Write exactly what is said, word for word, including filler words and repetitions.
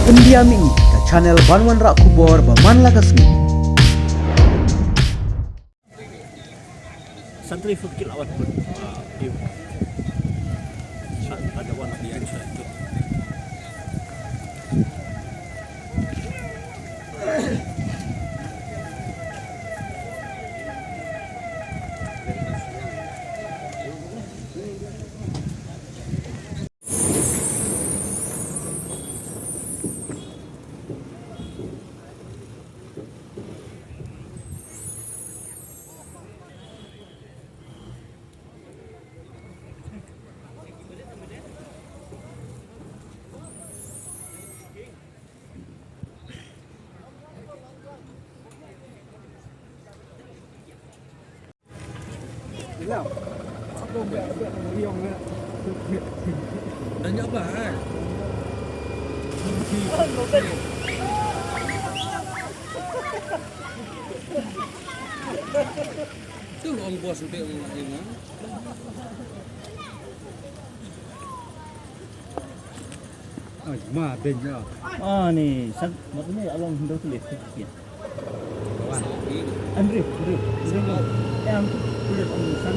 Pyndiam ïa ngi ka channel ban wanrah khubor ba man la ka sngi. Centrifuge ki la wan. Tu ong bos be ong lah ina. Ai, ma deng ya. Ah, ni san mat ni along hindo tu leh. Andre, Andre. Yang tu leh san.